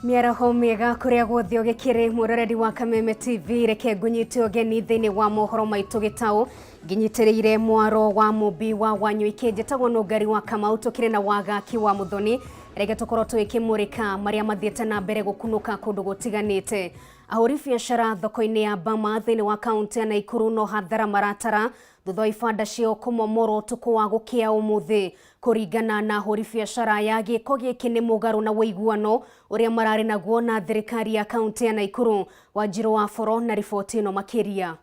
Mĩaraho mĩega kũrĩa guothe ũgĩkĩrĩ mwĩroreri wa Kameme TV, reke ngũnyite ũgeni thĩinĩ wa mohoro maitũ gĩtaũ nginyitĩrĩire mwaro wa mũmbi wa Wanyuikĩ. Njĩtagwo Nũngari wa Kamau, tũkĩrĩ na Wagaki wa Mũthoni. Reke tũkorwo tũgĩkĩmũrĩka marĩa mathiĩte na mbere gũkunũka kũndũ gũtiganĩte. Ahũri biacara thoko-inĩ ya Bama thĩinĩ wa kaũntĩ ya Naikuru no hathara maratara thutha wa ibanda ciao kũmomorwo ũtukũ wa gũkĩa ũmũthĩ. Kũringana na ahũri biacara aya, gĩko gĩkĩ nĩ mũgarũ na ũiguano ũrĩa mararĩ naguo na thirikari ya kaũntĩ ya Naikuru. Wanjirũ wa Boro na riboti ĩno makĩria.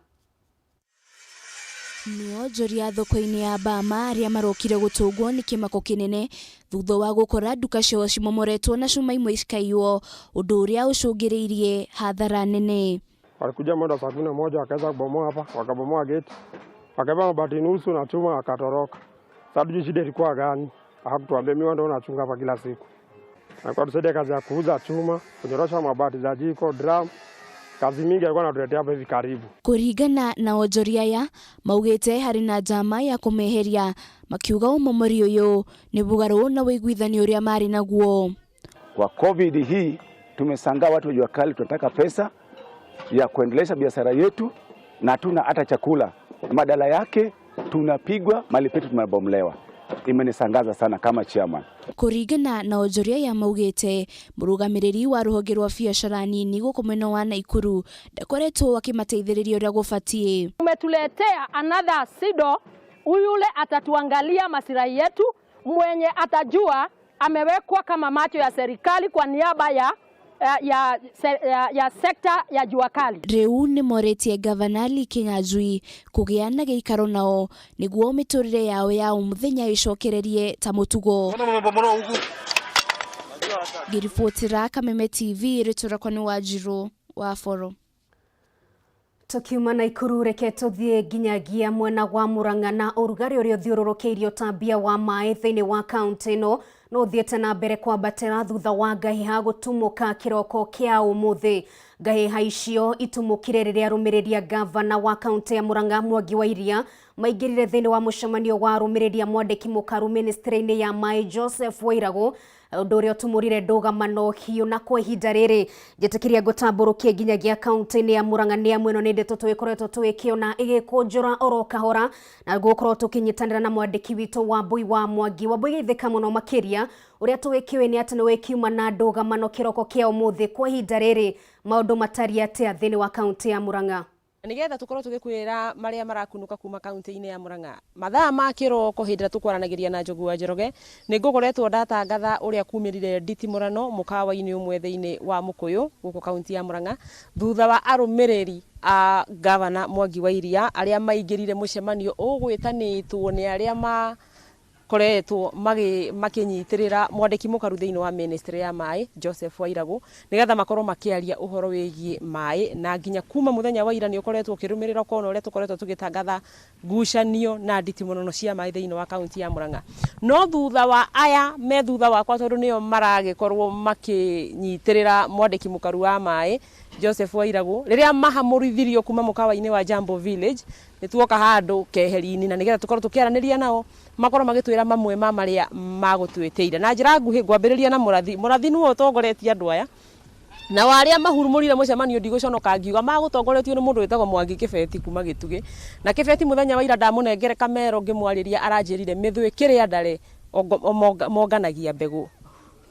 Nĩ onjoria thoko-inĩ ya Bama arĩa marokire gũtũngwo nĩ kĩmako kĩnene thutha wa gũkora nduka ciao cimomoretwo na cuma imwe cikaiywo, ũndũ ũrĩa ũcũngĩrĩirie hathara nene. Walikuja mwendo saa 11, wakaweza kubomoa hapa, wakabomoa gate, wakaiba mabati nusu na chuma, wakatoroka. Sasa hatujui shida ilikuwa gani, hawakutuambia. Mimi ndio nachunga hapa kila siku. Alikuwa tusaidia kazi ya kuuza chuma, kunyorosha mabati za jiko, drum, kazi mingi alikuwa anatuletea hapa hivi karibu. Kũringana na onjoria aya, maugĩte harĩ na njama ya kũmeheria, makiuga ũmomori ũyũ nĩ mũgarũ na ũiguithanio ũrĩa marĩ naguo. Kwa COVID hii tumeshangaa, watu wa jua kali tunataka pesa ya kuendelesha biashara yetu na hatuna hata chakula. Badala yake tunapigwa, mali petu tumebomolewa. Imenishangaza sana kama chairman. Kũringana na onjoria aya, maugĩte mũrũgamĩrĩri wa rũhonge rwa biacara nini gũkũ mwena wa Naikuru ndakoretwo akĩmateithĩrĩria ũrĩa gũbatiĩ. Umetuletea another SIDO, yule atatuangalia masilahi yetu, mwenye atajua amewekwa kama macho ya serikali kwa niaba ya sekta ya jua kali. Rĩu nĩ morĩtie gavana Lee Kinyanjui kũgĩa na gĩikaro nao nĩguo mĩtũrĩre yao ya o mũthenya ĩcokererie ta mũtugo. Ngĩribotĩra Kameme TV, rĩtwa rĩakwa nĩ Wanjirũ wa Boro. Tukiuma Naikuru, reke tũthiĩ nginyagia mwena wa Murang'a na ũrugarĩ ũrĩa ũthiũrũrũkĩirie ũtambia wa maĩ thĩinĩ wa kaũntĩ ĩno no ũthiĩte na mbere kwambatĩra thutha wa ngahĩha gũtumũka kĩroko kĩa ũmũthĩ. Ngahĩha icio itumũkire rĩrĩa arũmĩrĩri a gavana wa kaũntĩ ya Murang'a, Mwangi wa Iria, maingĩrire thĩinĩ wa mũcemanio wa arũmĩrĩri a mwandĩki mũkaru ministry-inĩ ya maĩ, Joseph Wairagũ, ũndũ ũrĩa ũtumũrire ndũgamano hiũ. Na kwa ihinda rĩrĩ njĩtĩkĩria ngũtambũrũkie nginyagia kaũntĩ-inĩ ya Murang'a, nĩ amu ĩno nĩ ndeto tũgĩkoretwo tũgĩkĩona ĩgĩkũnjũra oro kahora na gũkorwo tũkĩnyitanĩra na mwandĩki witũ Wambui wa Mwangi. Wambui, geithĩka mũno makĩria. Ũrĩa tũgĩkĩũĩ nĩ atĩ nĩ wĩkiuma na ndũgamano kĩroko kĩa ũmũthĩ. Kwa ihinda rĩrĩ maũndũ matariĩ atĩa thĩinĩ wa kaũntĩ ya Murang'a? Nigetha tukorwo tugikwira maria marakunuka kuma kaunti-inĩ ya Murang'a mathaa ma kĩroko, hĩndĩ ĩrĩa tũkwaranagĩria na Njogu wa Njoroge, nĩ ngũkoretwo ndatangatha ũrĩa kumĩrire nditimũrano mũkawa-inĩ ũmwe thĩinĩ wa Mũkũyũ gũkũ kaunti ya Murang'a, thutha wa arũmĩrĩri a gavana Mwangi wa Iria arĩa maingĩrire mũcemanio ũgwĩtanĩtwo nĩ arĩa ma koretwo makĩnyitĩrĩra mwandĩki mũkaru thĩinĩ wa ministry ya maĩ, Joseph Wairagũ, nĩgetha makorwo makĩaria ũhoro wĩgiĩ maĩ. Na nginya kuma mũthenya wa ira nĩ ũkoretwo ũkĩrũmĩrĩra ũkona ũrĩa tũkoretwo tũgĩtangatha ngucanio na nditimũrano cia maĩ thĩinĩ wa kaunti ya Murang'a. No thutha wa aya me thutha wakwa, tondũ nĩo maragĩkorwo makĩnyitĩrĩra mwandĩki mũkaru wa maĩ, Joseph Wairagũ, rĩrĩa mahamũrithirio kuma mũkawa-inĩ wa Jambo Village, nĩ tuoka handũ keheri-inĩ na nĩgetha tũkorwo tũkĩaranĩria nao, makorwo magĩtwĩra mamwe ma marĩa magũtwĩtĩire. Na njĩra nguhĩ, ngwambĩrĩria na Mũrathi. Mũrathi nĩwe ũtongoretie andũ aya, na arĩa mahurumũrire mũcemanio, ndigũconoka ngiuga magũtongoretio nĩ mũndũ wĩtagwo Mwangi Kĩbeti kuma Gĩtugĩ. Na Kĩbeti, mũthenya wa ira ndamũnengere kamero ngĩmwarĩria, aranjĩrire mĩthũĩ kĩrĩa ndare monganagia mbegũ.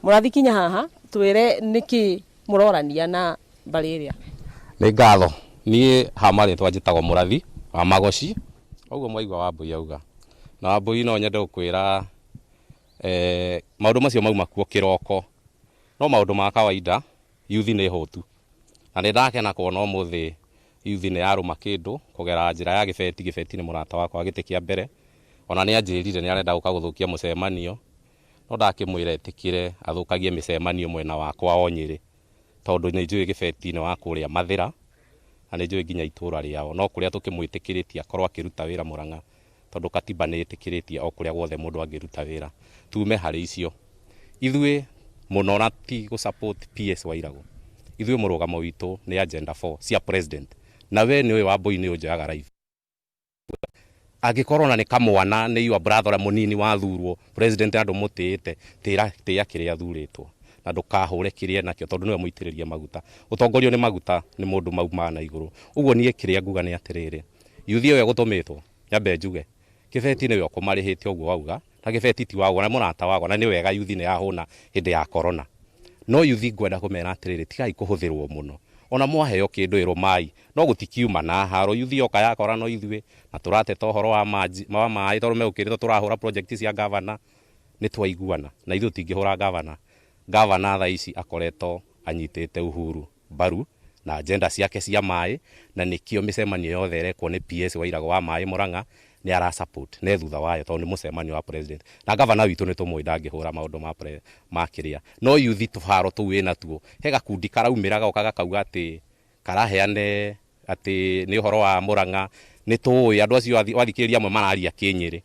Mũrathi, kinya haha twĩre nĩkĩ mũrorania na mbarĩ ĩrĩa. Nĩ ngatho. Niĩ ha marĩtwa njĩtagwo Mũrathi wa Magoci, ũguo mwaigua Wambui auga. Na Wambui, no nyende gũkwĩra maũndũ macio mauma kuo kĩroko no maũndũ ma kawaida. Yuthi nĩ hũtu na nĩ ndakena kuona ũmũthĩ yuthi nĩ yarũma kĩndũ kũgera njĩra ya Gĩbeti. Gĩbeti nĩ mũrata wakwa wa gĩtĩ kĩa mbere, ona nĩ anjĩrire nĩ arenda gũka gũthũkia mũcemanio, no ndakĩmwĩra etĩkĩre athũkagie mĩcemanio mwena wakwa o Nyĩrĩ, tondũ nĩ njũĩ Gĩbeti nĩ wa kũrĩa Mathĩra na nĩ njũĩ nginya itũra rĩao, no kũrĩa tũkĩmwĩtĩkĩrĩtie akorwo akĩruta wĩra Mũrang'a, tondũ katiba nĩ ĩtĩkĩrĩtie o kũrĩa guothe mũndũ angĩruta wĩra. Tume harĩ icio, ithuĩ mũno na ti gũ support PS Wairagũ, ithuĩ mũrũgamo witũ nĩ agenda 4 cia president. Na we nĩ ũĩ, Wambui, nĩ ũnjoyaga live, angĩkorwo na nĩ kamwana nĩ your brother ũrĩa mũnini wathurwo president, andũ mũtĩĩte tĩra tĩĩa kĩrĩa athurĩtwo. Na ndũkahũre kĩrĩa nakĩo, tondũ nĩwe mũitĩrĩrie maguta. Ũtongorio nĩ maguta nĩ mũndũ maumaga na igũrũ. Ũguo niĩ kĩrĩa nguga nĩ atĩrĩrĩ, yuthi ĩyo ĩgũtũmĩtwo, nyambe njuge kĩbeti nĩwe ũkũmarĩhĩte ũguo wauga, na kĩbeti ti wagwa na mũrata wakwa, na nĩ wega yuthi nĩ yahũna hĩndĩ ya corona. No yuthi ngwenda kũmera atĩrĩrĩ, tigai kũhũthĩrwo mũno. Ona mwaheo kĩndũ ĩrwo mai no gũtikiuma na haro. Yuthi yoka yakora no ithuĩ na tũrateta ũhoro wa maĩ, tondũ megũkĩrĩtwo tũrahũra project cia gavana, nĩ twaiguana na ithuĩ tũtingĩhũra gavana. Gavana thaa ici akoretwo anyitĩte Uhuru mbaru na agenda ciake cia maĩ, na nĩkĩo mĩcemanio yothe ĩrekwo nĩ PS wa Irago wa maĩ Murang'a nĩ ara support ne thutha wayo, tondũ nĩ mũcemanio wa president. Na gavana witũ nĩ tũmũĩ ndangĩhũra maũndũ ma kĩrĩa. No yuthi tũharo tũu wĩna tuo, he gakundi karaumĩra goka gakauga atĩ karaheane atĩ nĩ ũhoro wa Murang'a. Nĩ tũĩ andũ acio wathikĩrĩria amwe mararia Kĩnyĩrĩ,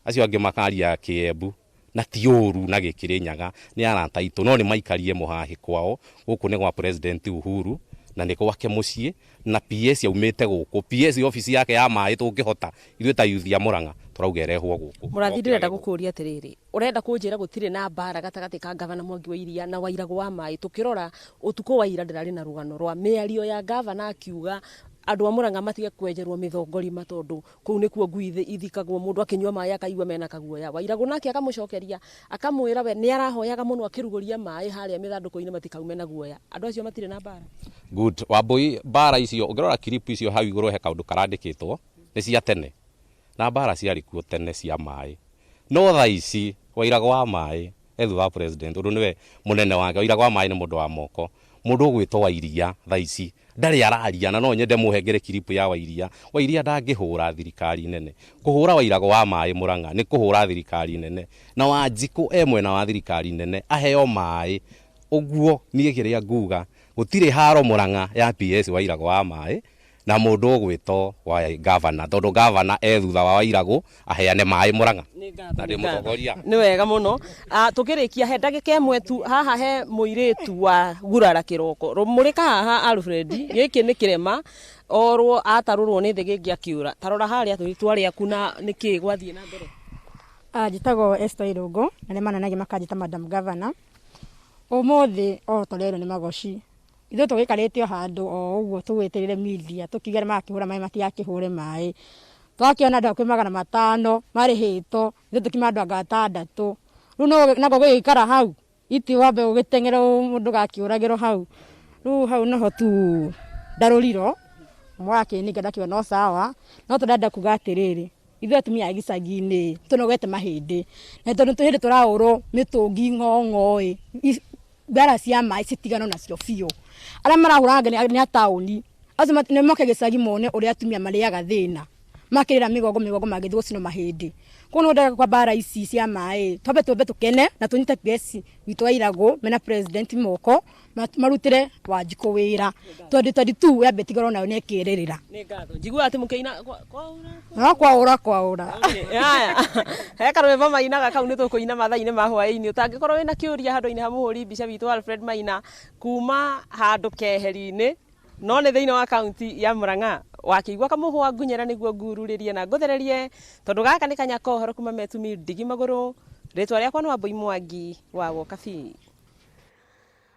acio angĩ makaria Kĩembu, na ti ũru na Gĩkĩrĩnyaga, nĩ arata aitũ, no nĩ maikarie mũhahĩ kwao. Gũkũ nĩ gwa President Uhuru na nĩ gwake mũciĩ, na PS aumĩte gũkũ. PS obici yake ya maĩ tũngĩhota ithuĩ ta yuthi ya Murang'a tũrauga ĩrehwo gũkũ. Mũrathi, ndĩrenda gũkũria atĩrĩrĩ, ũrenda kũnjĩra gũtirĩ na mbara gatagatĩ ka gavana Mwangi wa Iria na Wairagũ wa maĩ? Tũkĩrora ũtukũ wa ira ndĩrarĩ na rũgano rwa mĩario ya gavana akiuga andũ a Murang'a matige kwenjerwo mĩthongorima, tondũ kũu nĩkuo ngui ithikagwo, mũndũ akĩnyua maĩ akaigua mena kaguoya. Wairagũ nake akamũcokeria akamwĩra we nĩ arahoyaga mũno akĩrugũria maĩ harĩa mĩthandũkũ-inĩ matikaume na guoya. Andũ acio matirĩ na mbara. Good. Wambui, mbara icio ũngĩrora clip icio hau igũrũ he kaũndũ karandĩkĩtwo nĩ cia tene, na mbara ciarĩ kuo tene cia maĩ. No thaa ici Wairagũ wa maĩ e thutha wa president, ũndũ nĩwe mũnene wake. Wairagũ wa maĩ nĩ mũndũ wa moko, mũndũ ũgwĩtwo Wairia thaa ici ndarĩ araria, na no nyende mũhengere clip ya Wairia. Wairia ndangĩhũra thirikari nene. Kũhũra Wairagũ wa maĩ Murang'a nĩ kũhũra thirikari nene, na Wanjikũ e mwena wa thirikari nene aheo maĩ. Ũguo niĩ kĩrĩa nguga, gũtirĩ haro Murang'a ya PS Wairagũ wa maĩ na mũndũ ũgwĩtwo wa gavana, tondũ gavana e thutha wa Wairagũ aheane maĩ Murang'a. Na ndĩ mũtongoria. Nĩ wega mũno. Tũkĩrĩkia he ndagĩka ĩmwe tu, haha he mũirĩtu wa gurara kĩroko. Mũrĩka haha Alfred, gĩkĩ nĩ kĩrema orwo atarũrwo nĩ thĩ gĩngĩ akĩũra. Tarora harĩa tũrĩtwa rĩaku na nĩkĩ gwathiĩ na mbere. Njĩtagwo Esther Irũngũ, na nĩ mananagia makanjĩta Madam Governor. Ũmũthĩ o tũrerwo nĩ magoci. Ithuĩ tũgĩikarĩte o handũ o ũguo tũgwĩtĩrĩre media, tũkiuga nĩ marakĩhũra maĩ, matigakĩhũre maĩ. Twakĩona andũ hakuhĩ 500 marĩhĩtwo, ithuĩ tũkiuma andũ anga 6. Rĩu nako gũgĩikara hau, iti wambe ũgĩteng'ere mũndũ gakĩũragĩrwo hau. Rĩu hau noho tu ndarũrirwo, mwakĩninga ndakiuga no sawa, no tũrenda kuga atĩrĩrĩ, ithuĩ atumia a gĩcagi-inĩ tũnogete mahĩndĩ, na tondũ hĩndĩ tũrahũrwo mĩtũngi ng'ong'o-ĩ, mbara cia maĩ citigano nacio biũ. Arĩa marahũra nĩ a taũni, acio nĩ moke gĩcagi mone ũrĩa atumia marĩaga thĩna, makĩrĩra mĩgongo mĩgongo magĩthiĩ gũcinwo mahĩndĩ. Koguo nĩ kwa mbara ici cia maĩ, twambe twambe tũkene na tũnyite PS witũ wa Iragũ mena president moko marutĩre Wanjikũ wĩra 2022 yambe tigorwo nayo nĩ ĩkĩrĩrĩra. Nĩ ngatho. Njiguaga atĩ mũkĩina kwaura. No kwaura kwaura. Haya. He karwĩmbo mainaga kau nĩ tũkũina mathaa-inĩ ma hwaĩ-inĩ. Ũtangĩkorwo wĩna kĩũria handũ-inĩ ha mũhũri mbica witũ Alfred Maina kuma handũ keheri-inĩ, no nĩ thĩinĩ wa kaunti ya Murang'a. Wakĩigua kamũhwa ngunyĩra nĩguo ngururĩrie na ngũthererie, tondũ gaka nĩ kanya ka ũhoro kuma Metumi ndigi magũrũ. Rĩtwa rĩakwa nĩ Wambui Mwangi wa Wokabi.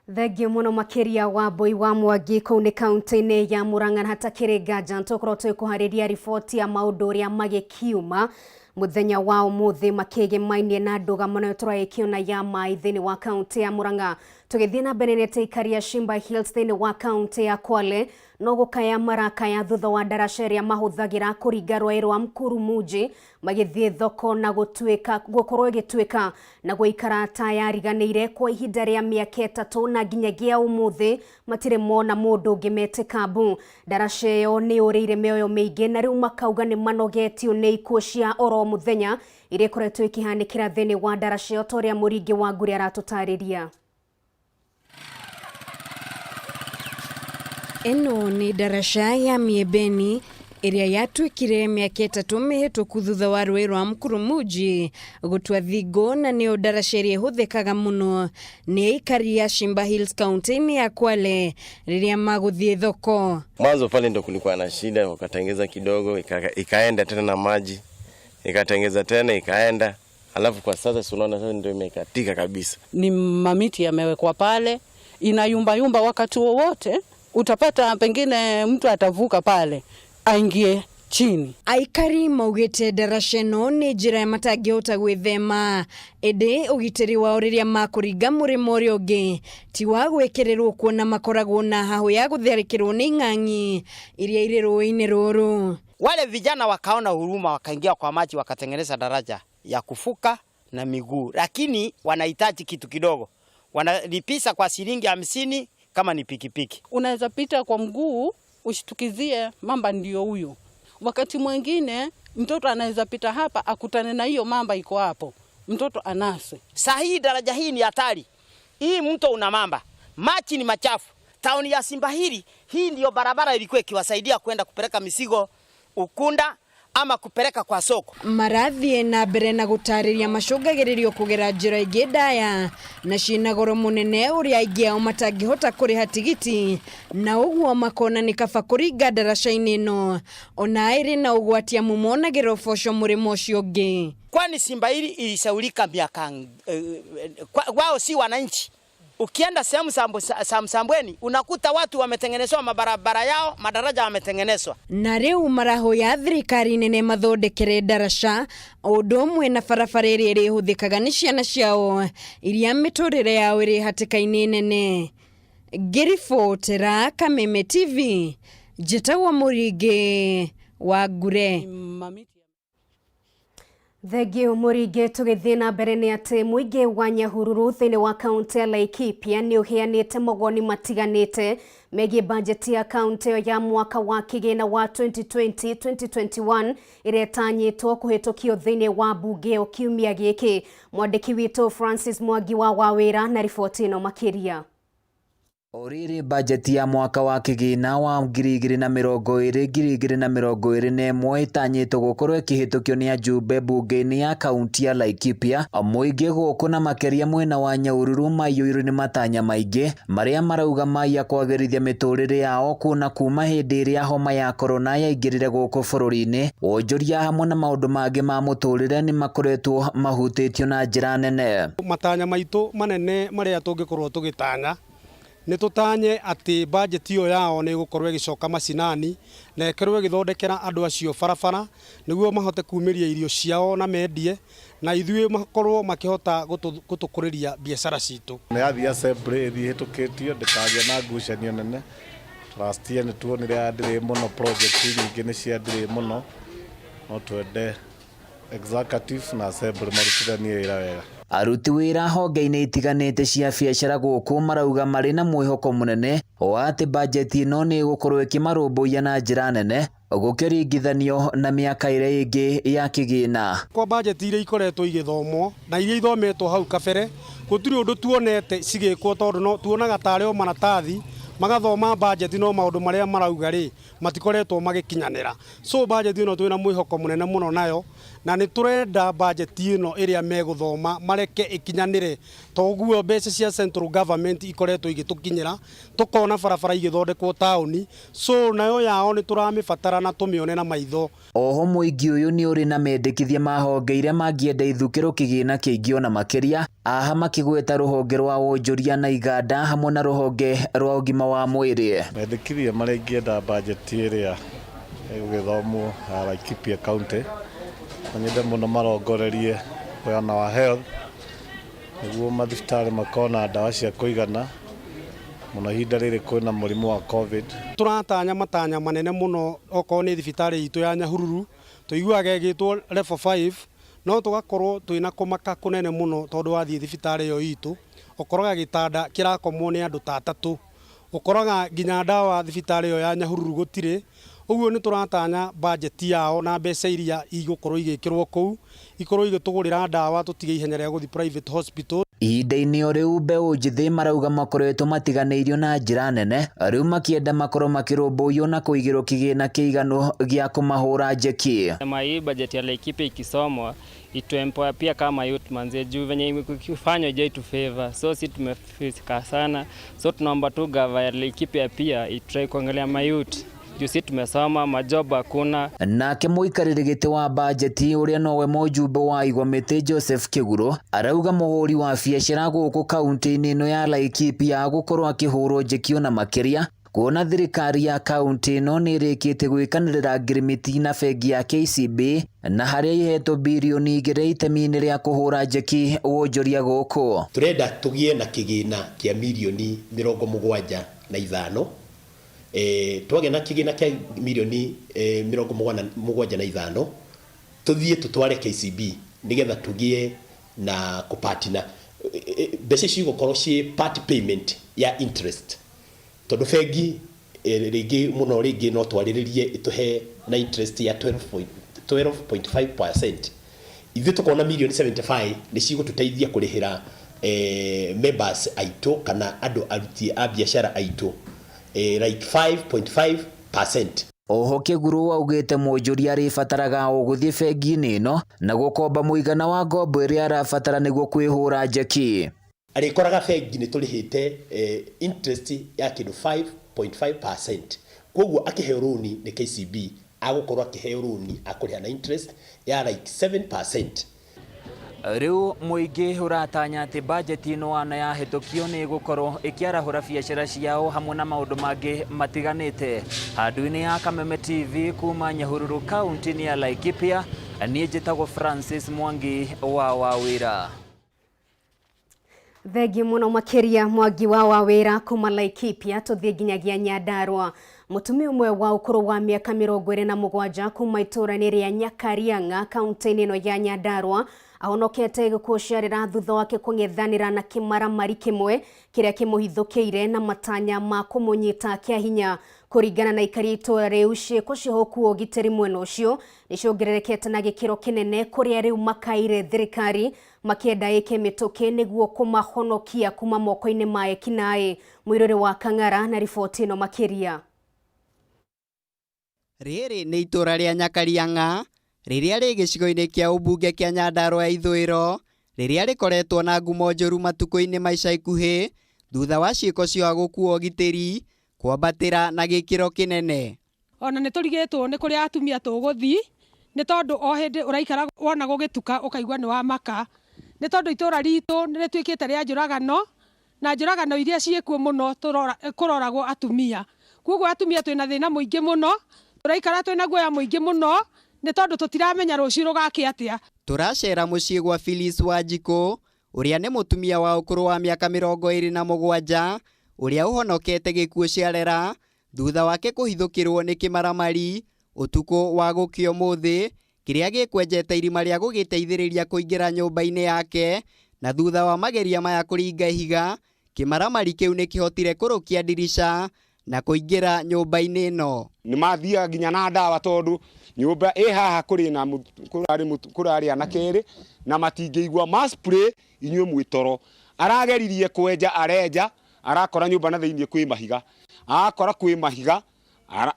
Thengiũ mũno makĩria Wambui wa Mwangi kũu nĩ kaunti-inĩ ya Murang'a. Na hatakĩrĩ nganja tũkorwo twĩkũharĩria riboti ya maũndũ ũrĩa magĩkiuma mũthenya wa ũmũthĩ makĩgĩmainie na ndũgamo nayo tũragĩkĩona ya maĩ thĩinĩ wa kaunti ya Murang'a. Tũgĩthiĩ na mbere nĩ tĩikaria Shimba Hills thĩinĩ wa kaunti ya Kwale no gũkaya marakaya thutha wa ndaraca ĩrĩa mahũthagĩra kũringa rwaĩ rwa Mkurumuji magĩthiĩ thoko na gũtuĩka gũkorwo ĩgĩtuĩka na gũikara ta yariganĩire kwa ihinda rĩa mĩaka 3 na nginyagia ũmũthĩ matirĩ mona mũndũ ũngĩ metĩka mbu. Ndaraca ĩyo nĩ yũrĩire mĩoyo mĩingĩ na rĩu makauga nĩ manogetio nĩ ikuũ cia oro mũthenya iria ikoretwo ikĩhanĩkĩra thĩinĩ wa ndaraca ĩyo, ta ũrĩa Mũringi wa Ngũrĩ aratũtarĩria. Ĩno nĩ ndaraca ya Miembeni ĩrĩa yatuĩkire mĩaka 3 mĩhĩtũku thutha wa rũĩ rwa Mkurumuji gũtua thingo, na nĩyo ndaraca ĩrĩa ĩhũthĩkaga mũno nĩ aikari a Shimba Hills kaunti-inĩ ya Kwale rĩrĩa magũthiĩ thoko. Mwanzo pale ndo kulikuwa na shida, wakatengeza kidogo ikaenda tena na maji, ikatengeza tena ikaenda. Alafu kwa sasa unaona sasa ndio imekatika kabisa. Ni mamiti yamewekwa pale, inayumba yumba wakati wowote utapata pengine mtu atavuka pale aingie chini. Aikari maugite ndaraca ĩno nĩ njĩra matangĩhota gwĩthema ĩndĩ ũgitĩri wao rĩrĩa makũringa mũrĩmo ũrĩa ũngĩ ti wa gwĩkĩrĩrwo kuona makoragwo na hahũ ya gũtharĩkĩrwo nĩ ing'ang'i iria irĩ rũĩ-inĩ rũrũ. Wale vijana wakaona huruma, wakaingia kwa maji, wakatengeneza daraja ya kufuka na miguu, lakini wanahitaji kitu kidogo, wanalipisa kwa shilingi 50 kama ni pikipiki. Unaweza pita kwa mguu ushtukizie mamba ndio huyo. Wakati mwingine mtoto anaweza pita hapa akutane na hiyo mamba iko hapo, mtoto anase. Saa hii daraja hii ni hatari, hii mto una mamba, maji ni machafu. Tauni ya Simbahili hii ndiyo barabara ilikuwa ikiwasaidia kwenda kupeleka mizigo Ukunda ama kupeleka kwa soko. Marathiĩ na mbere na gũtarĩria macũngagĩrĩrio kũgera njĩra ingĩ ndaya na ciĩna goro mũnene ũrĩa aingĩ ao matangĩhota kũrĩha tigiti na ũguo makona nĩ kaba kũringa ndaraca-inĩ ĩno ona ĩrĩ na ũgwati amu monagĩra ũboco mũrĩmo ũcio ũngĩ. Kwani Simbahili ilisaulika miaka wao si wananchi. Ukienda sehemu za Msambweni unakuta watu wametengenezwa mabarabara yao, madaraja wametengenezwa. Na rĩu marahoya thirikari nene mathondekere ndaraca o ũndũ ũmwe na barabara ĩrĩa ĩrĩhũthĩkaga nĩ ciana ciao iria mĩtũrĩre yao ĩrĩ hatĩka-inĩ nene. Ngĩribotera Kameme TV, njĩtagwo Mũringĩ wa Ngure. Thengio Mũringĩ. Tũgĩthiĩ na mbere nĩ atĩ mũingĩ wa Nyahururu thĩinĩ wa kaunti ya Laikipia nĩ ũheanĩte mawoni matiganĩte megiĩ bajeti ya kaunti ĩyo ya mwaka wa kĩgĩna wa 2020-2021 ĩrĩa ĩtanyĩtwo kũhĩtũkio thĩinĩ wa mbunge ĩyo kiumia gĩkĩ. Mwandĩki witũ Francis Mwangi wa Wawĩra na riboti ĩno makĩria. O rĩrĩ bajeti ya mwaka wa kĩgĩna wa 2020 2021 ĩtanyĩtwo gũkorwo ĩkĩhĩtũkio nĩ ajumbe mbunge-inĩ ya kaunti ya Laikipia, mũingĩ gũkũ na makĩria mwena wa Nyahururu maiyũirwo nĩ matanya maingĩ marĩa marauga maiya kwagĩrithia mĩtũrĩre yao kuona kuma hĩndĩ ĩrĩa homa ya korona yaingĩrire gũkũ bũrũri-inĩ, wonjoria hamwe na maũndũ mangĩ ma mũtũrĩre nĩ makoretwo mahutĩtio na njĩra nene. Matanya maitũ manene marĩa tũngĩkorwo tũgĩtanya nĩ tũtanye atĩ bajeti ĩyo yao nĩ ĩgũkorwo ĩgĩcoka macinani na ĩkorwo ĩgĩthondekera andũ acio barabara nĩguo mahote kumĩria irio ciao na mendie na ithuĩ makorwo makĩhota gũtũkũrĩria biacara citũ. Nĩ yathiĩ assembly ĩthiĩ ĩhĩtũkĩtio ndĩkagĩa na ngucanio nene. Last year nĩ tuonire ya delay mũno, project nyingĩ nĩ cia delay mũno, no twende executive na assembly marutithanie wĩra wega. Aruti wĩra honge-inĩ itiganĩte cia biacara gũkũ marauga marĩ na mwĩhoko mũnene wa atĩ bajeti ĩno nĩ ĩgũkorwo ĩkĩmarũmbũiya na njĩra nene gũkĩringithanio na mĩaka ĩrĩa ĩngĩ ya kĩgĩna. Kwa bajeti iria ikoretwo igĩthomwo na iria ithometwo hau kabere gũtirĩ ũndũ tuonete cigĩkwo tondũ no tuonaga tarĩ o maratathi magathoma bajeti no maũndũ marĩa marauga rĩ matikoretwo magĩkinyanĩra. So bajeti ĩno twĩna mwĩhoko mũnene mũno nayo na nĩ tũrenda bajeti ĩno ĩrĩa megũthoma mareke ĩkinyanĩre toguo mbeca cia central government ikoretwo igĩtũkinyĩra tũkona barabara igĩthondekwo taũni, so nayo yao nĩ tũramĩbatara na tũmĩone na maitho. Oho mũingĩ ũyũ nĩ ũrĩ na mendekithia ma honge iria mangĩenda ithukĩrwo kĩgĩna kĩingĩ ona makĩria aha makĩgweta rũhonge rwa wonjoria na iganda hamwe na rũhonge rwa ũgima wa mwĩrĩ. Mendekithia marĩa ingĩenda bajeti ĩrĩa ĩgũgĩthomwo ya Laikipia County no nyende mũno marongorerie mwena wa health nĩguo mathibitarĩ makorwo na ndawa cia kũigana mũno ihinda rĩrĩ kwĩna mũrimũ wa COVID. Tũratanya matanya manene mũno okorwo nĩ thibitarĩ itũ ya Nyahururu tũiguaga ĩgĩtwo level 5 no tũgakorwo twĩna kũmaka kũnene mũno tondũ wathiĩ thibitarĩ ĩyo itũ ũkoraga gĩtanda kĩrakomwo nĩ andũ ta atatũ, ũkoraga nginya ndawa thibitarĩ ĩyo ya Nyahururu gũtirĩ. Ũguo nĩ tũratanya bajeti yao na mbeca iria igũkorwo igĩkĩrwo kũu ikorwo igĩtũgũrĩra ndawa tũtige ihenya rĩa gũthiĩ private hospital. Ihinda-inĩ o rĩu mbeũ njĩthĩ marauga makoretwo matiganĩirio na njĩra nene rĩu makĩenda makorwo makĩrũmbũiyo na kũigĩrwo kĩgĩna kĩiganu gĩa kũmahũra njeki. Sema hii bajeti ya Laikipia ikisomwa ituempower pia kama youth manze, juu venye imefanywa ijai tu favor, so si tumefika sana, so tunaomba tu gava ya Laikipia pia itry kuangalia mayouth. Juu si tumesoma, majob hakuna. Nake mũikarĩri gĩtĩ wa bajeti ũrĩa nowe mũjumbe wa Igwamĩtĩ Joseph Kĩguro arauga mũhũri wa biacara gũkũ kaunti-inĩ ĩno ya Laikipia gũkorwo akĩhũrwo njeki ona makĩria kuona thirikari ya kaunti ĩno nĩ ĩrĩkĩtie gwĩkanĩrĩra ngirimiti na bengi ya KCB na harĩa ihetwo birioni 2 itemi-inĩ rĩa kũhũra njeki wonjoria gũkũ. Turenda tugie na kĩgĩna kĩa mirioni 75, twagĩa na kĩgĩna kĩa mirioni 75 tuthiĩ tutware KCB nigetha tugie na kũpartner mbeca ici igũkorwo ciĩ part payment ya interest tondu bengi rĩngĩ mũno rĩngĩ no twarĩrĩrie ĩtũhe na interest ya 12.5%. Ithuĩ tũkona mirioni 75 nĩ cigũtũteithia kũrĩhĩra members aitũ kana andũ aruti a biacara aitũ like 5.5%. Oho Kĩguru augĩte mwonjoria arĩbataraga o gũthiĩ bengi-inĩ ĩno na gũkomba mũigana wa ngombo ĩrĩa arabatara nĩguo kwĩhũra njeki. Arĩkoraga bengi nĩ tũrĩhĩte interest ya kĩndũ 5.5%, koguo akĩheo rũni nĩ KCB agũkorwo akĩheo rũni akũrĩha na interest ya like 7%. Rĩu mũingĩ ũratanya atĩ bajeti ĩno wana yahĩtũkio nĩ ĩgũkorwo ĩkĩarahũra biacara ciao hamwe na maũndũ mangĩ matiganĩte. Handũ-inĩ ya Kameme TV kuma Nyahururu kaunti-inĩ ya Laikipia, niĩ njĩtagwo Francis Mwangi wa Wawĩra. Thengiũ mũno makĩria Mwangi wa Wawĩra kuma Laikipia. Tũthiĩ nginyagia Nyandarua. Mũtumia ũmwe wa ũkũrũ wa mĩaka 27 kuma itũũra-inĩ rĩa Nyakariang'a kaunti-inĩ ĩno ya Nyandarua ahonokete gĩkuũ ciarĩra thutha wake kũng'ethanĩra na kĩmaramari kĩmwe kĩrĩa kĩmũhithũkĩire na matanya ma kũmũnyita kĩa hinya. Kũringana na aikari a itũũra rĩu, ciĩko cia ũhoku wa ũgitĩri mwena ũcio nĩciongererekete na gĩkĩro kĩnene kũrĩa rĩu makaire thirikari makĩenda ĩke mĩtũkĩ nĩguo kũmahonokia kuma moko-inĩ ma ekinaĩ. Mũirũrĩ wa Kang'ara na riboti ĩno makĩria. Rĩrĩ nĩ itũũra rĩa Nyakariang'a rĩrĩa rĩ gĩcigo-inĩ kĩa ũmbunge kĩa Nyandarua ya ithũĩro rĩrĩa rĩkoretwo na ngumo njũru matukũ-inĩ ma ica ikuhĩ thutha wa ciĩko cia gũkua ũgitĩri kwambatĩra na gĩkĩro kĩnene. Ona nĩ tũrigĩtwo nĩ kũrĩa atumia tũgũthiĩ nĩ tondũ o hĩndĩ ũraikara wona gũgĩtuka ũkaigua nĩ wamaka nĩ tondũ itũũra ritũ nĩ rĩtuĩkĩte rĩa njũragano na njũragano iria ciĩkuo mũno kũroragwo atumia. Koguo atumia twĩna thĩna mũingĩ mũno, tũraikara twĩna guoya mũingĩ mũno nĩ tondũ tũtiramenya rũciũ rũgakĩa atĩa. Tũracera mũciĩ gwa Phyllis Wanjikũ ũrĩa nĩ mũtumia wa ũkũrũ wa mĩaka 27 ũrĩa ũhonokete gĩkuũ ciarera thutha wake kũhithũkĩrwo nĩ kĩmaramari ũtukũ wa gũkĩa ũmũthĩ kĩrĩa gĩkwenjete irima rĩa gũgĩteithĩrĩria kũingĩra nyũmba-inĩ yake na thutha wa mageria maya kũringa ihiga kĩmaramari kĩu nĩkĩhotire kũrũkia ndirica na kũingĩra nyũmba-inĩ ĩno. Nĩ mathiaga nginya na ndawa tondũ nyũmba ĩ haha kũrĩ na kũrarĩ anake erĩ na matingĩigua maspray inyuĩ mwĩ toro. Arageririe kwenja arenja arakora nyũmba na thĩinĩ kwĩ mahiga, akora kwĩ mahiga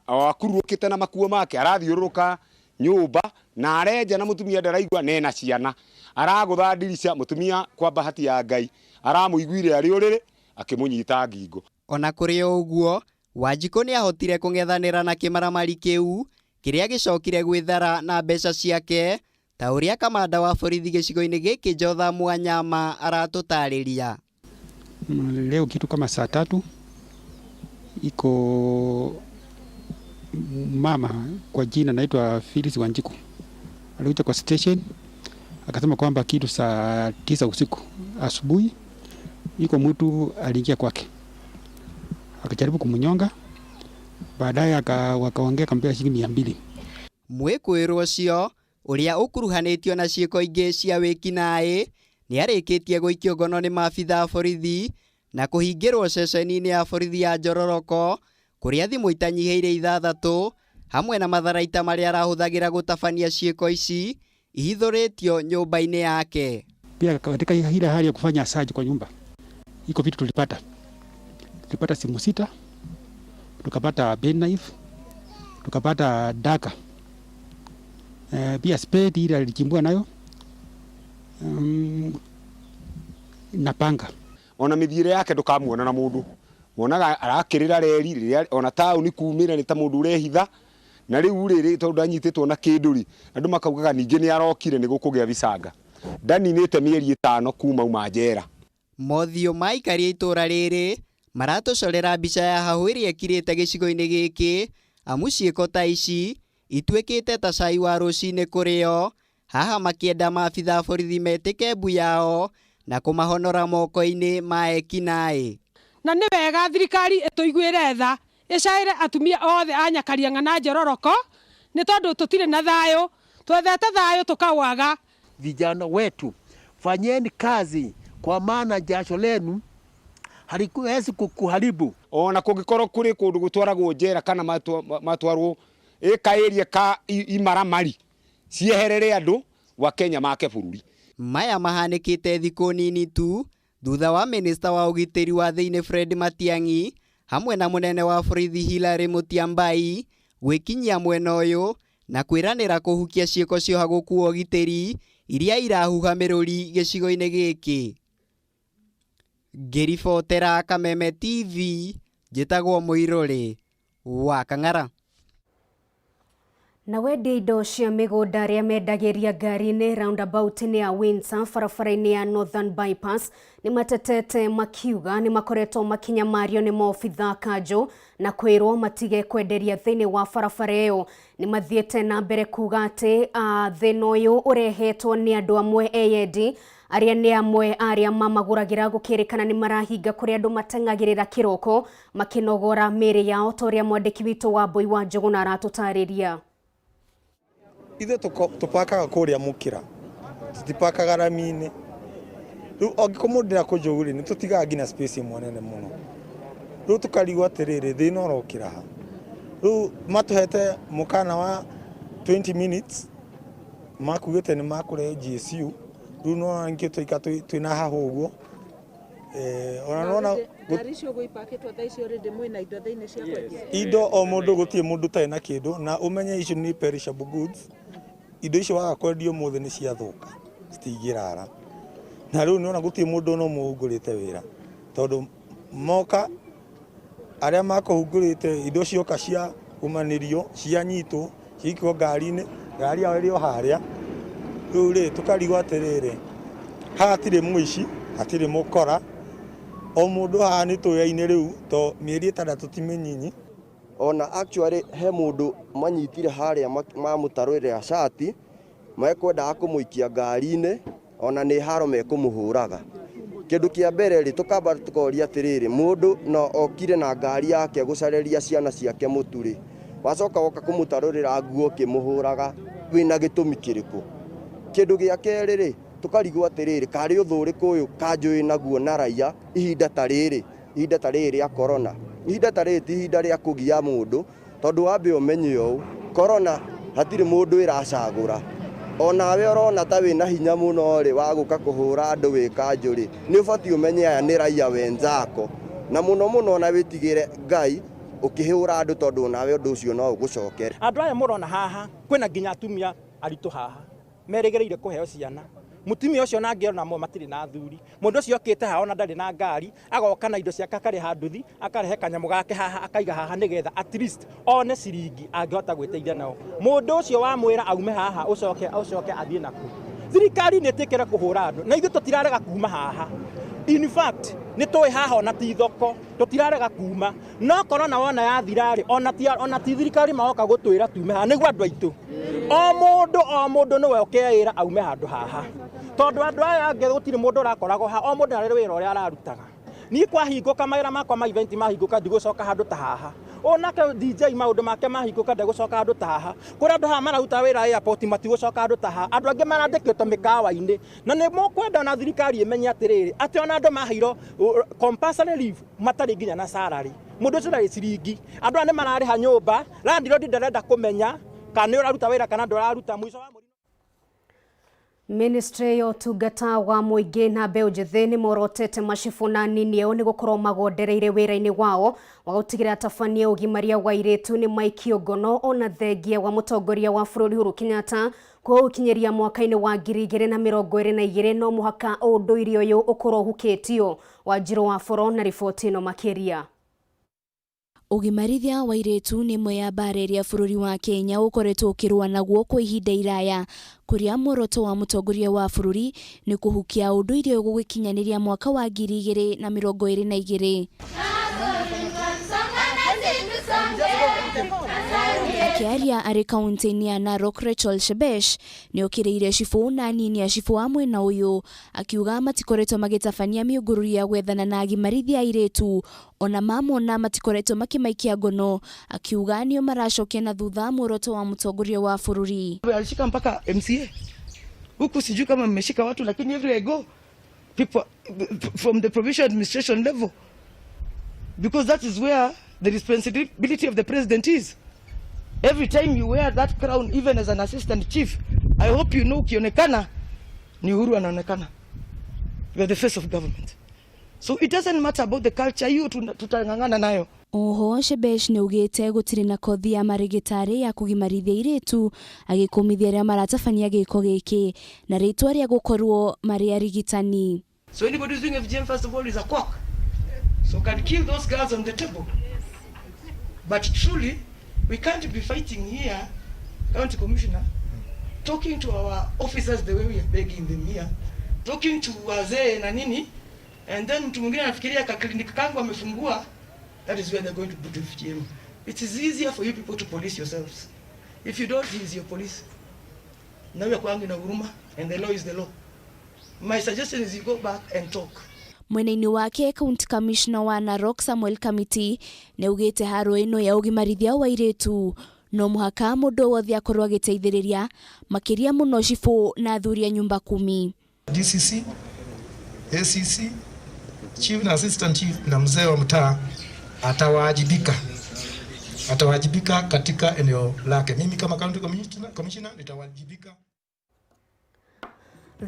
akururũkĩte na makuo make arathiũrũrũka nyũmba na arenja na mũtumia ndaraigua nena ciana aragũtha ndirica mũtumia kwa bahati ya Ngai aramũiguire arĩ ũrĩrĩ akĩmũnyita ngingo. Ona kũrĩ o ũguo Wanjikũ nĩahotire kũng'ethanĩra na kĩmaramari kĩu kĩrĩa gĩcokire gwĩthara na mbeca ciake ta ũrĩa kamanda wa borithi gĩcigo-inĩ gĩkĩ Jotham Wanyama aratũtarĩria. Leo kitu kama saa 3 iko mama kwa jina naitwa Phyllis Wanjiku alikuja kwa station akasema kwamba kitu saa 9 usiku asubuhi iko mtu aliingia kwake akajaribu kumnyonga, baadaye wakaongea akampea shilingi 200. Mwĩkũĩrwo ũcio ũrĩa ũkuruhanĩtio na ciĩko ingĩ cia wĩkinaĩ nĩarĩkĩtie gũikio ngono nĩ maabitha a borithi na kũhingĩrwo ceceni-inĩ ya borithi ya Njororoko kũrĩa thimũ itanyihĩire 6 hamwe na matharaita marĩa arahũthagĩra gũtabania ciĩko ici ihithũrĩtio nyũmba-inĩ yake. Pia katika ile hali ya kufanya search kwa nyumba iko vitu tulipata simu 6, tukapata pen knife, tukapata daka, pia spade ile alichimbua nayo, na panga. Ona mithiire yake ndukamuona na mundu Wonaga arakĩrĩra reri rĩrĩa ona taũni kumĩra nĩ ta mũndũ ũrehitha na rĩu rĩrĩ tondũ ndanyitĩtwo na kĩndũ rĩ andũ makaugaga ningĩ nĩ arokire nĩ gũkũgĩa vicanga. Ndaninĩte mĩeri ĩtano kuma auma njera. Mothiũ ma aikari a itũra rĩrĩ maratũcorera mbica ya hahũ ĩrĩa ĩkirĩte gĩcigo-inĩ gĩkĩ amu ciĩko ta ici ituĩkĩte ta cai wa rũcinĩ kũrĩ o, haha makĩenda maabitha a borithi metĩke mbu yao na kũmahonora moko-inĩ ma ekinaĩ. Na nĩ wega thirikari ĩtũiguĩre tha ĩcaĩre atumia othe a Nyakariang'a na Njororoko nĩ tondũ tũtirĩ na thayũ, twethete thayũ tũkawaga. Vijana wetu, fanyeni kazi kwa maana jasho lenu halikuwezi kukuharibu. Ona kũngĩkorwo kũrĩ kũndũ gũtwaragwo njera kana matwarwo ĩka area ka imaramari cieherere andũ wa Kenya make bũrũri. Maya mahanĩkĩte thikũ nini tu thutha wa minista wa ũgitĩri wa thĩinĩ Fred Matiang'i hamwe na mũnene wa borithi Hilary Mutyambai gwĩkinyia mwena ũyũ na kwĩranĩra kũhukia ciĩko ciohagũku wa ũgitĩri iria irahuha mĩrũri gĩcigo-inĩ gĩkĩ. Ngĩribotera Kameme TV, njĩtagwo Mũirũrĩ wa Kang'ara. Na wendia indo cia mĩgũnda arĩa mendagĩria ngari-inĩ roundabout-inĩ ya Windsor barabara-inĩ ya Northern Bypass nĩ matetete makiuga nĩ makoretwo makinyamario nĩ maobitha kanjũ na kwĩrwo matige kwenderia thĩinĩ wa barabara ĩyo. Nĩ mathiĩte na mbere kuga atĩ thĩna ũyũ ũrehetwo nĩ andũ amwe eyendi arĩa nĩ amwe arĩa mamagũragĩra gũkĩrĩkana nĩ marahinga kũrĩa andũ mateng'agĩrĩra kĩroko makĩnogora mĩĩrĩ yao ta ũrĩa mwandĩki witũ wa Mbui wa Njũgũna aratũtarĩria. Ithuĩ tũpakaga kũrĩa mũkĩra, tũtipakaga rami-inĩ. Rĩu angĩkorwo mũndũ ndĩra kũnjũru rĩ, nĩ tũtigaga nginya space ĩmwe nene mũno. Rĩu tũkarigwo atĩrĩrĩ, thĩna ũrokĩra ha? Rĩu matũhete mũkana wa 20 minutes, makugĩte nĩ makũrehe GSU, rĩu nĩwona nĩkĩo twaikara twĩna hahũ ũguo. Ona nĩwona Ngari icio ũguo ipakĩtwo thaa ici already mwĩna indo thĩinĩ cia kwendia? Indo o mũndũ gũtirĩ mũndũ ũtarĩ na kĩndũ, na ũmenye icio nĩ perishable goods. Indo icio waga kwendia ũmũthĩ nĩ ciathũka, citingĩrara. Na rĩu nĩwona gũtirĩ mũndũ ona ũmwe ũhungũrĩte wĩra, tondũ moka arĩa makũhungũrĩte indo cioka cia umanĩrio, cianyitwo, ciaikio ngari-inĩ, ngari yao ĩrĩ o harĩa. Rĩu rĩ, tũkarigwo atĩrĩrĩ, haha hatirĩ mũici, hatirĩ mũkora, o mũndũ haha nĩ tũyaine rĩu, to mĩeri ĩtandatũ ti mĩnyinyi. Ona actually he mũndũ manyitire harĩa mamũtarũrĩra cati, mekwendaga kũmũikia ngari-inĩ, ona nĩ haro mekũmũhũraga. Kĩndũ kĩa mbere rĩ, tũkamba tũkoria atĩrĩrĩ, mũndũ no okire na ngari yake gũcarĩria ciana ciake mũtu rĩ, wacoka woka kũmũtarũrĩra nguo ũkĩmũhũraga, wĩna gĩtũmi kĩrĩkũ? Kĩndũ gĩa kerĩ rĩ, tũkarigwo atĩrĩrĩ, karĩ ũthũ ũrĩkũ ũyũ kanjũ wĩnaguo na raia ihinda ta rĩrĩ, ihinda ta rĩrĩ rĩa corona. Ihinda ta rĩrĩ ti ihinda rĩa kũgia mũndũ, tondũ wambe ũmenye ũũ, corona hatirĩ mũndũ ĩracagũra. Onawe ũrona ta wĩna hinya mũno rĩ, wa gũka kũhũra andũ wĩ kanjũ rĩ, nĩ ũbatiĩ ũmenye aya nĩ raia wenzako. Na mũno mũno ona wĩtigĩre Ngai ũkĩhũra andũ tondũ onawe ũndũ ũcio no ũgũcokere. Andũ aya mũrona haha, kwĩna nginya atumia aritũ haha, merĩgĩrĩire kũheo ciana. Mũtumia ũcio na angĩ onamo matirĩ na athuri. Mũndũ ũcio okĩte haha ona ndarĩ na ngari, agoka na indo ciake akarĩha nduthi, akarehe kanyamũ gake haha, akaiga haha nĩgetha at least one ciringi angĩhota gwĩteithia nao. Mũndũ ũcio wamwĩra aume haha, ũcoke athiĩ naku. Thirikari nĩ ĩtĩkĩre kũhũra andũ, na ithuĩ tũtirarega kuma haha. In fact, nĩ tũĩ haha ona ti thoko, tũtirarega kuma. No corona wona yathira rĩ, ona ti thirikari magoka gũtwĩra tume haha, nĩguo andũ aitũ. O mũndũ nĩwe ũkeĩra aume handũ haha. Tondũ andũ aya angĩ gũtirĩ mũndũ ũrakoragwo haha, o mũndũ arĩ wĩra ũrĩa ararutaga. Niĩ kwahingũka mawĩra makwa ma event mahingũka ndigũcoka handũ ta haha. Onake DJ maũndũ make mahingũka ndegũcoka handũ ta haha. Kũrĩa andũ haha mararuta wĩra airport matigũcoka handũ ta haha. Andũ angĩ marandĩkĩtwo mĩkawa-inĩ. Na nĩ mũkwenda ona thirikari ĩmenye atĩrĩrĩ, atĩ ona andũ maheirwo compulsory leave matarĩ nginya na salary. Mũndũ ũcio ndarĩ ciringi. Andũ aya nĩ mararĩha nyũmba, landlord ndarenda kũmenya kana nĩ ũraruta wĩra kana ndũraruta. Mũico wa mweri. Ministry ya ũtungata wa mũingĩ na mbeũ njĩthĩ nĩ morotete macibũ na nini ĩyo nĩ gũkorwo magondereire wĩra-inĩ wao wa gũtigĩrĩra atabania ũgimaria wa airĩtu nĩ maikio ngono ona thengia wa mũtongoria wa bũrũri Uhuru Kenyatta kũũkinyĩria mwaka-inĩ wa 2022 no mũhaka ũndũire ũyũ ũkorwo ũhukĩtio. Wanjirũ wa Boro na riboti ĩno makĩria. Ũgimarithia wa airĩtu nĩ ĩmwe ya mbara ĩrĩa bũrũri wa Kenya ũkoretwo ũkĩrũa naguo kwa ihinda iraya, kũrĩa muoroto wa mũtongoria wa bũrũri nĩ kũhukia ũndũire ũyũ gũgĩkinyanĩria mwaka wa 2022. Akĩaria arĩ kaunti-inĩ ya Narok, Rachel Shebesh nĩ okĩrĩire cibũ na anini a cibũ a mwena ũyũ akiuga matikoretwo magĩtabania mĩũngũrũrio ya gwethana na agimarithia airĩtu ona mamona matikoretwo makĩmaikia ngono, akiuga nĩo maracokia na thutha muoroto wa mũtongoria wa bũrũri. Alishika mpaka MCA huku, sijui kama mmeshika watu, lakini everywhere I go people from the provincial administration level, because that is where the responsibility of the president is. Every time you wear that crown, even as an assistant chief, I hope you know ukionekana ni Uhuru anaonekana. You are the face of government. So it doesn't matter about the culture, hiyo tutang'ang'ana nayo. Oho Shebesh nĩaugĩte gũtirĩ na kothi ya marĩgĩtarĩ ya kũgimarithia airĩtu, agĩkũmithia arĩa maratabania gĩko gĩkĩ na rĩtwa rĩa gũkorwo marĩ arigitani. So anybody who's doing FGM, first of all, is a quack. So can kill those girls on the table. But truly, we can't be fighting here, County Commissioner, talking to our officers the way we are begging them here, talking to wazee na nini, and then mtu mwingine anafikiria ka clinic kangu amefungua, that is where they're going to put FGM. It is easier for you people to police yourselves. If you don't, he is your police. Nawe kwangu na huruma, and the law is the law. My suggestion is you go back and talk. Mwena-inĩ wake County Commissioner wa Narok Samuel Kamiti nĩaugĩte haro ĩno ya ũgimarithia wa airĩtu no mũhaka mũndũ wothe akorwo agĩteithĩrĩria makĩria mũno cibũ na athuri a nyumba kumi. DCC, ACC, chief na assistant chief na mzee wa mtaa atawajibika, atawajibika katika eneo lake. Mimi kama county commissioner nitawajibika.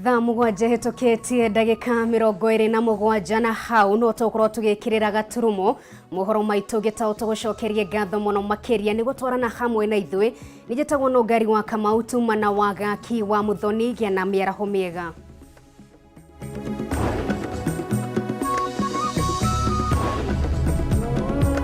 Thaa 7 hĩtũkĩtie ndagĩka 27 na hau no tũkorwo tũgĩkĩrĩra gaturumo mohoro maitũ gĩtaũ tũgũcokerie ngatho mũno makĩria nĩ gũtwarana hamwe na ithuĩ. Nĩ njĩtagwo Nũngari wa Kamau tuma na Wagaki wa Muthoni, gĩa na mĩaraho mĩega.